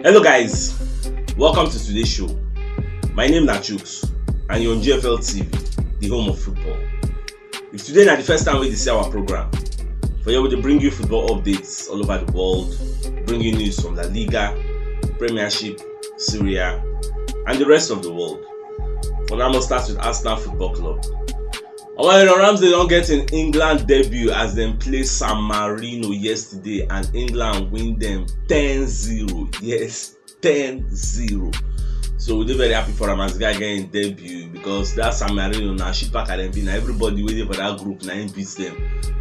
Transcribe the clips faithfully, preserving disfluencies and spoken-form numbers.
Hello guys, welcome to today's show. My name na Chuks and you're on G F L T V, the home of football. If today na the first time wey you dey see our program, for here we dey bring you football updates all over the world, bring you news from La Liga, Premiership, Serie A, and the rest of the world. For now, we'll start with Arsenal Football Club. Omo, Aaron Ramsdale don get im England debut as dem play San Marino yesterday and England win dem ten zero. Yes, ten zero. So we dey very happy for am as the guy get im debut, because that San Marino na shit packer dem be, na everybody wey dey for that group na im beat dem.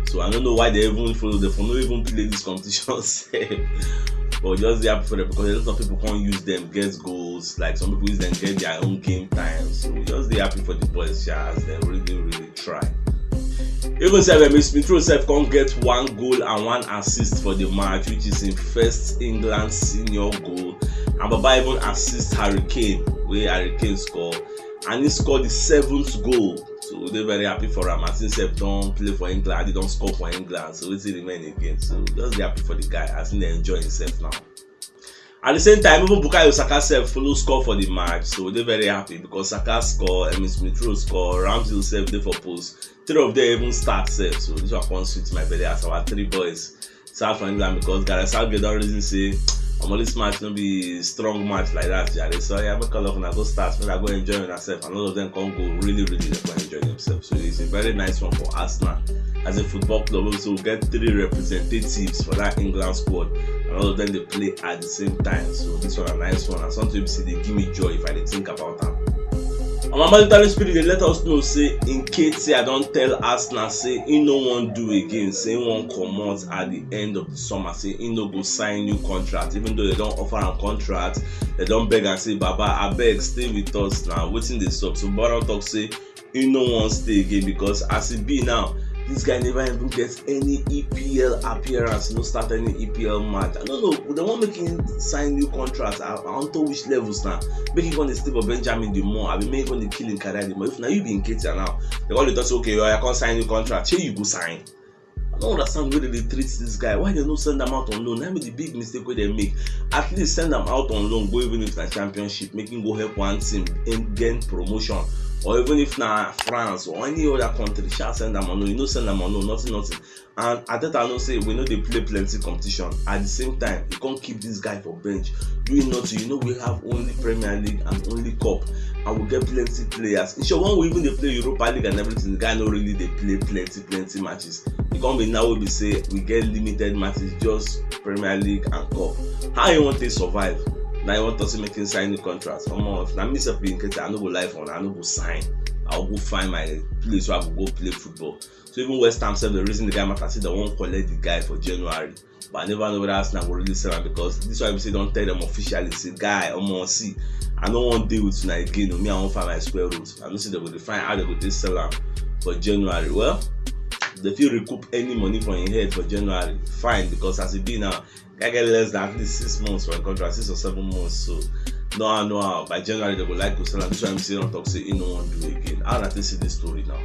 So I no know why dem even follow dem for no even play this competition sef. But we just dey happy for dem because a lot of people come use dem get goals. Like, some people use dem get their own game time. So we just dey happy for the boys sha, as dem really really try. Even sef, Emil Smith Rowe sef come get one goal and one assist for the match, which is im first England senior goal. And Baba even assist Harry Kane, wey Harry Kane score, and he scored the seventh goal. So we dey very happy for am, as he sef don play for England, he don score for England. So wetin remain again? So just dey happy for the guy as he dey enjoy himself now. At the same time, even Bukayo Saka sef follow score for the match, so we dey very happy because Saka score, Emil Smith Rowe score, Ramsdale sef dey for post. Three of them even start sef, so this one come sweet my belly as our three boys start for England, because Gareth Southgate don reason say, omo, this match no be strong match like that jare. So yeah, make all of una go start, make una go enjoy una sef, and all of them come go really really dey go enjoy themselves. So it's a very nice one for Arsenal as a football club. Also, we get three representatives for that England squad, and all of them dey play at the same time. So this one a nice one, and something wey be say dey give me joy if I dey think about am. Omo, Monitoring Spirit dey let us know say Nketiah don tell Arsenal say he no wan do again, say he wan comot at the end of the summer, say he no go sign new contract, even though they don offer am contract, they don beg am say, "Baba, abeg, stay with us now, wetin dey sup?" So Baba don talk say he no wan stay again, because as e be now, this guy never even get any E P L appearance, no start any E P L match. I no know, they wan make him sign new contract. I, I don't know which levels now. Make him come dey stay for Benjamin the more. I mean, make him come dey kill him career the more. If na you be Nketiah now, they come dey talk say, "Okay, oya, come sign new contract." Shey you go sign? I don't understand why they dey treat this guy. Why they no send am out on loan? That be the big mistake wey they make. At least send am out on loan, go, even if na Championship, make him go help one team and gain promotion, or even if na France or any other country, sha, send am on loan. You no send am on loan, nothing, nothing. And Arteta know say we no dey play plenty competition. At the same time, you can't keep this guy for bench doing nothing. You know we have only Premier League and only cup, and we get plenty players. In short, when we even dey play Europa League and everything, the guy no really dey play plenty plenty matches. E come be now wey be say we get limited matches, just Premier League and cup. How you wan take survive? Now you wan talk say make him sign new contract? Omo, if na me sef be Nketiah, I no go lie for una, I no go sign. I go go find my place where I go go play football. So even West Ham sef, the reason the guy matter, say they wan collect the guy for January. But I never know whether Arsenal go really sell am, because this one be say don tell them officially say, "Guy, omo, see, I no wan dey with una again o. Me, I wan find my square root." I know say they go dey find how they go take sell am for January. Well, they fit recoup any money for him head for January, fine, because as e be now, guy get less than at least six months for him contract, six or seven months. So no how, no how, by January they go like go sell am. This one be say don talk say he no wan do again. How una take see this story now?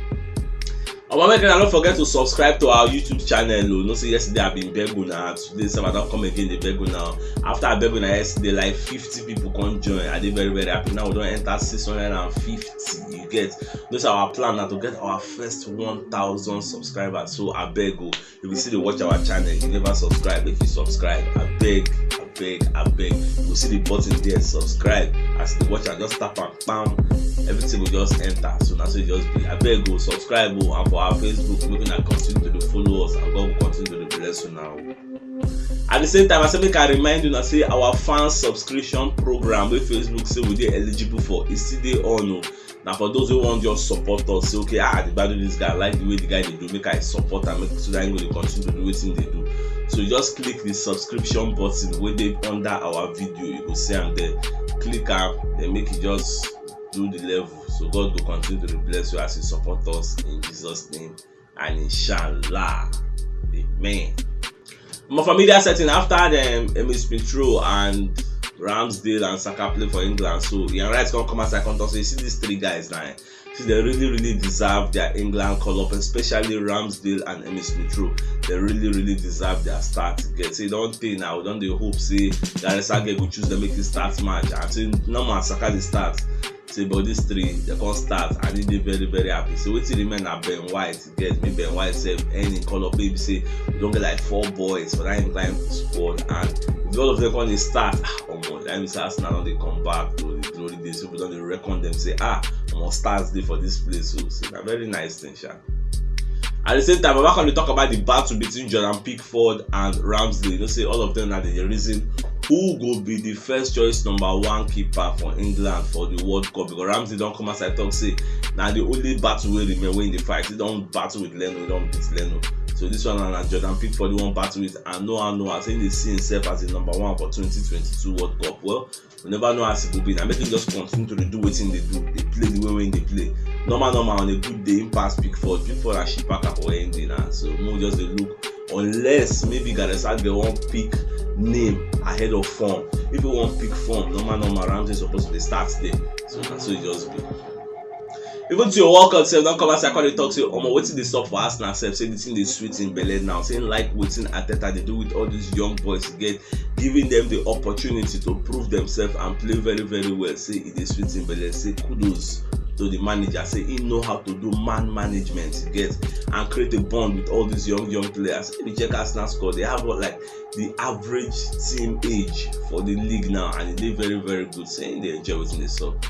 Omo, make una no forget to subscribe to our YouTube channel o. Know say yesterday I been beg una, today sef I don come again dey beg una. After I beg una yesterday, like, fifty people come join. I dey very very happy. Now we don enter six hundred and fifty. You get? Know say our plan na to get our first one thousand subscribers. So abeg o, if you still dey watch our channel, you never subscribe, make you subscribe. Abeg, abeg, abeg. You see the button there, subscribe. As you dey watch am, just tap am, bam. Everything will just enter. So na so e just be. Abeg o, subscribe o, and for our Facebook, make una continue to dey follow us, and God will continue to dey bless una o. At the same time, I say make I remind una say our fan subscription program wey Facebook say we dey eligible for, e still dey on o. Na for those wey wan just support us, say, "Okay, ah, I dey gbadu this guy, I like the way the guy dey do, make I support am, make, so that he go dey continue to do wetin he dey do." So you just click the subscription button wey dey under our video, you go see am there. Click am, then make e just do the level. So God go continue to dey bless you as you support us in Jesus' name, and inshallah, amen. Omo, for media setting, after dem, Emil Smith Rowe and Ramsdale and Saka play for England, so Ian Wright come come outside come talk say, "You see these three guys now, eh? They really, really deserve their England call up, especially Ramsdale and Emile Smith Rowe. They really, really deserve their start. Get say don't think now, don't they hope say Gareth Southgate will choose them make the start match. I think normal Saka the start. Say but these three they can't start and they very, very happy. So what's the remain at Ben White? Get me Ben White self any call up maybe say we don't get like four boys for that England squad, and if all of them can't start, oh my, that means Arsenal don't they come back to the glory days. People don't they reckon them say ah, I'm on stars day for this place. So, so a very nice thing, sha. At the same time, I'm not going to talk about the battle between Jordan Pickford and Ramsdale. You know, say all of them are the reason who go be the first choice number one keeper for England for the World Cup, because Ramsdale don't come as I talk say now the only battle will remain when they fight. He don't battle with Leno, he don't beat Leno. So this one and Jordan Pickford the one battle with and no and no. I think they see himself as the number one for twenty twenty-two World Cup. Well, we never know as it will be. Now make him just continue to do what they do. They play the way when they play. Normal, normal on a good day, him pass Pickford. Pickford and Shipaka for ending now. So we'll just dey look unless maybe Gareth Southgate won't pick name ahead of form. If he won't pick form, normal, normal Ramsdale supposed to dey start there. So that's so it just be. Even to your World Cup sef don come outside come dey talk say omo wetin dey sup for Arsenal sef, say the thing dey sweet him belle now, say him like wetin Arteta dey do with all these young boys he get, giving them the opportunity to prove themselves and play very, very well. Say e dey sweet him belle, say kudos to the manager, say he know how to do man management he get and create a bond with all these young, young players. If you check Arsenal squad, they have what, like the average team age for the league now, and e dey very, very good. Say they enjoy wetin dey sup.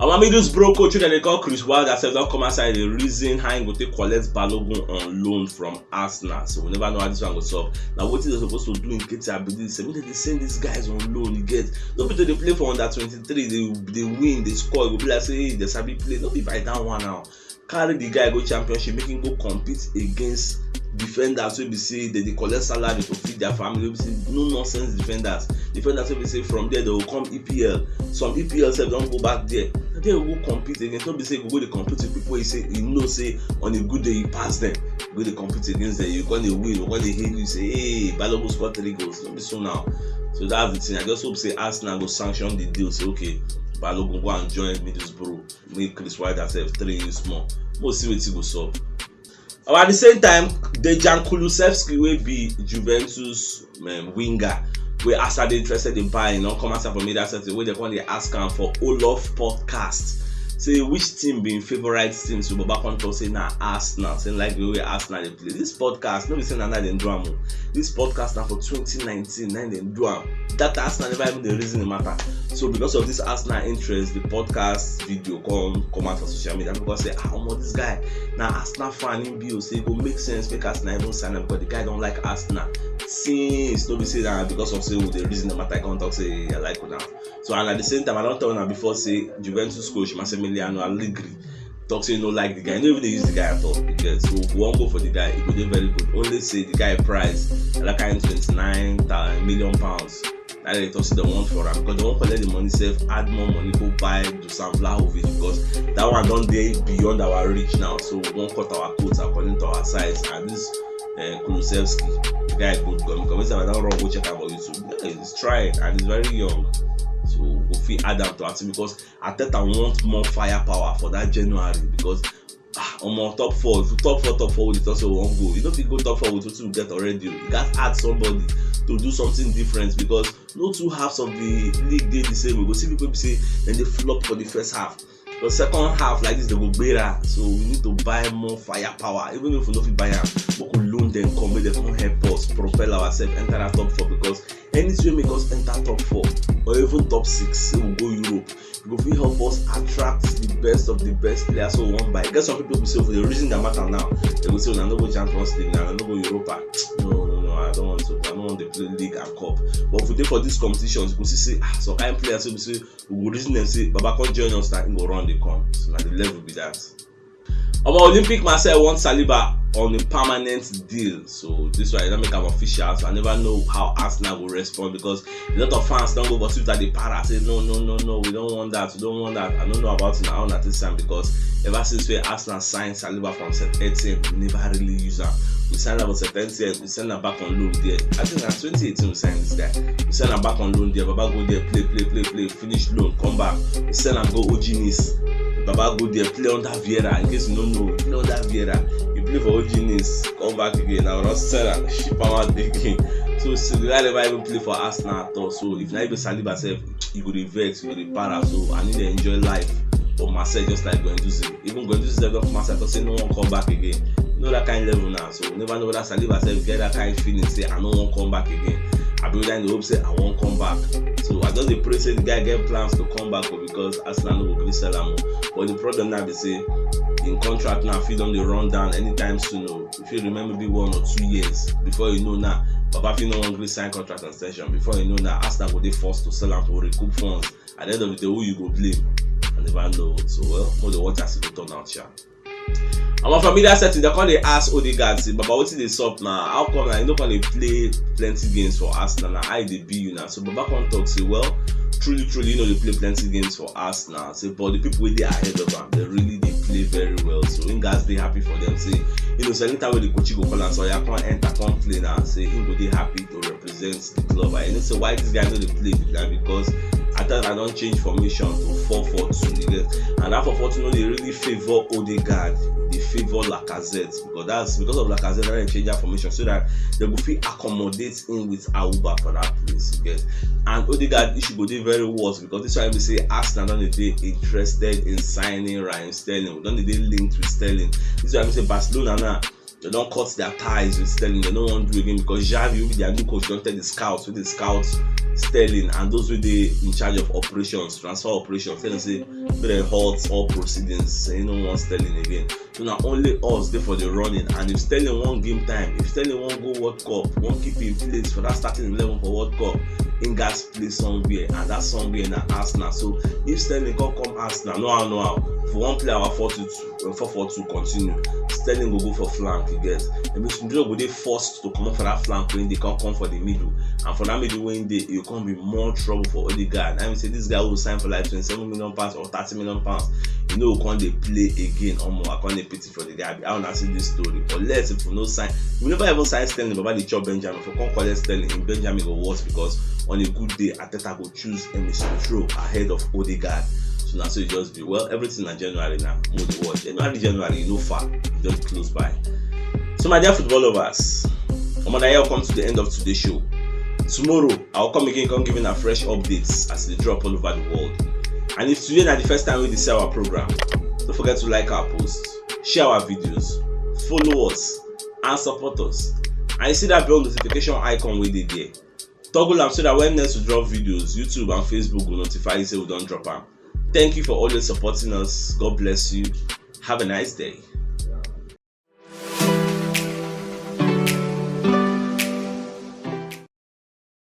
Our Middlesbrough coach wey dem dey call Chris Wilder sef don come outside dey reason how him go take collect Balogun on loan from Arsenal. So we never know how this one go sup. Now wetin they supposed to do in Nketiah be this? Say make dem dey send these guys on loan. You get, no be to dey play for under twenty-three, they, they win, they score. E go be like say, hey, they sabi play. No be by that one now. Carry the guy go championship, make him go compete against defenders wey be say they dey collect salary to feed their family, wey be say no nonsense defenders, defenders wey be say from there they go come E P L. Some E P L sef don go back there. They go compete against, no be say you go dey compete with people you say you know say on a good day you pass them. You go dey compete against them, you go dey win, you go dey hail you say, hey, Balogun score three goals. No be so now. So that's the thing. I just hope say Arsenal go sanction the deal. Say okay, Balogun go and join Middlesbrough. Make Chris Wilder sef train you small. We'll see wetin go sup. But at the same time, Dejan Kulusevski wey be Juventus um, winger wey Arsenal dey interested in buying don come outside for media setting wey dem come dey ask am for Olaf podcast. Say which team be im favourite team, so Baba come talk say na Arsenal. Say like the way Arsenal dey play. This podcast no be say na now dem do am o. This podcast na for twenty nineteen na dem do am. That Arsenal never even dey reason the matter. So because of this Arsenal interest, the podcast video come come out for social media. People say, ah, omo, this guy na Arsenal fan him be o, say e go make sense make Arsenal even sign am because the guy don like Arsenal since. No be say na because of say we dey reason the matter, I come talk say I like una. So and at the same time, I don tell una before say Juventus coach Massimiliano Allegri talk say no like the guy, no even dey use the guy at all. You get, so if we wan go for the guy, e go dey very good. Only say the guy price na that kind twenty-nine million pounds. Na dey talk say dem want for am because dem wan collect the money sef, add more money go buy Dusan Vlahovic because that one don dey beyond our reach now. So we wan cut our coat according to our size, and this uh, Kulusevski, the guy good gan because I don run go check am for YouTube. Yeah, he's trying and he's very young, so we fit add am to our team because Arteta want more firepower for that January because ah, omo, top four, if you top four, top four, we dey talk say we wan go. You no fit go top four with wetin you get already. You gats add somebody to do something different because no two halves of the league dey the same. We go see people be say dem dey flop for the first half. The second half like this, they go gbera. So we need to buy more firepower. Even if we no fit buy am, we go loan them come, make them come help us propel ourselves enter that top four because anything wey make us enter top four or even top six, say we go Europe, e go fit help us attract the best of the best players wey we wan buy. E get some people be say for the reason that matter now, they go say una no go Champions League now, una no go Europa. No, no, no, I don't want to. I don't want to play league and cup. But if we dey for these competitions, you go see say ah, some kind players wey be say we go reason them say Baba come join us now, he go run the come. So na the level be that. Omo, Olympique Marseille want Saliba on a permanent deal. So this one I don make am official. So I never know how Arsenal go respond because a lot of fans don go for Twitter dey para say no, no, no, no, we don't want that, we don't want that. I don't know about una, how una take am because ever since wey Arsenal sign Saliba from Saint Etienne, we never really use am. We sign am for Saint Etienne, we send am back on loan there. I think na twenty eighteen we sign this guy. We send am back on loan there. Baba go there, play, play, play, play, finish loan, come back. We send am go O G Nice. Baba go there, play under Vieira. In case you no know, play under Vieira. He play for O G Nice, come back again. Now Ross Serra, ship am out again. So, so the guy never even play for Arsenal at all. So if na even Saliba sef, you go dey vex, you go dey para. So I need to enjoy life for Marseille just like Guendouzi. Even Guendouzi sef don come outside talk say no wan come back again. You know that kind level now. So we never know whether Saliba sef get that kind feeling say I no wan come back again. I be whether in the hope say I wan come back. So I just dey pray say the guy get plans to come back o, because Arsenal no go gree sell am o. But the problem now be say im contract now fit don dey run down anytime soon o. If you remember, be one or two years before you know now, Baba fit no wan gree sign contract extension. Before you know now, Arsenal go dey forced to sell am to recoup funds. At the end of the day, who you go blame? I never know. So well, make dey watch as e go turn out sha. Our familiar setting, they come dey ask Odegaard say, "Baba, wetin dey sup now? How come now you no come dey play plenty games for Arsenal now? How e dey be you now?" So Baba come talk say, "Well, truly, truly, you know they play plenty games for Arsenal." Say, but the people wey dey ahead of am, they really dey play very well. So im guys dey happy for them. Say, you know, so anytime wey the coach go call am, so yeah, come enter, come play now. Say im go dey happy to represent the club. I know say why this guy no dey play with that, because at times I don change formation to four four two, you get, and that four four two no dey really favour Odegaard, dey favour Lacazette, because that's because of Lacazette that they change that formation so that they go fit accommodate him with Auba for that place, you get. And Odegaard issue go dey very worse, because this one be say Arsenal don dey dey interested in signing Raheem Sterling, we don dey dey linked with Sterling. This one be say Barcelona now, they don cut their ties with Sterling. They no wan do again because Xavi, who be their new coach, don tell the scouts, who dey scout Sterling and those wey dey in charge of operations, transfer operations, tell them say make dem halt all proceedings, say no wan Sterling again. So na only us dey for the running, and if Sterling wan game time, if Sterling wan go World Cup, wan keep im place for that starting eleven for World Cup, im gats play somewhere, and that somewhere na Arsenal. So if Sterling come come Arsenal, no how, no how, if we wan play our four two two, uh, four four two continue, Sterling go go for flank, you get. That means Smith Rowe go dey forced to comot for that flank wey dey come come for the middle, and for that middle wey dey, e go come be more trouble for Odegaard. I mean say this guy wey sign for like twenty-seven million pounds or thirty million pounds, you know, come dey play again. Omo, I come dey pity for the guy. How una see this story? Unless if we no sign, we never even sign Sterling, Baba dey chop Benjamin. If we come collect Sterling, Benjamin go worse, because on a good day, Arteta go choose Emile Smith Rowe ahead of Odegaard. So na so e just be. Well, everything na January now. Make we dey watch. January, January, e no far. E just close by. So my dear football lovers, omo, na here we come to the end of today's show. Tomorrow, I'll come again, come giving our fresh updates as they drop all over the world. And if today na the first time wey you see our program, don't forget to like our posts, share our videos, follow us, and support us. And you see that bell notification icon wey dey there? Toggle am so that when next we drop videos, YouTube and Facebook go notify you say we don drop am. Thank you for always supporting us. God bless you. Have a nice day.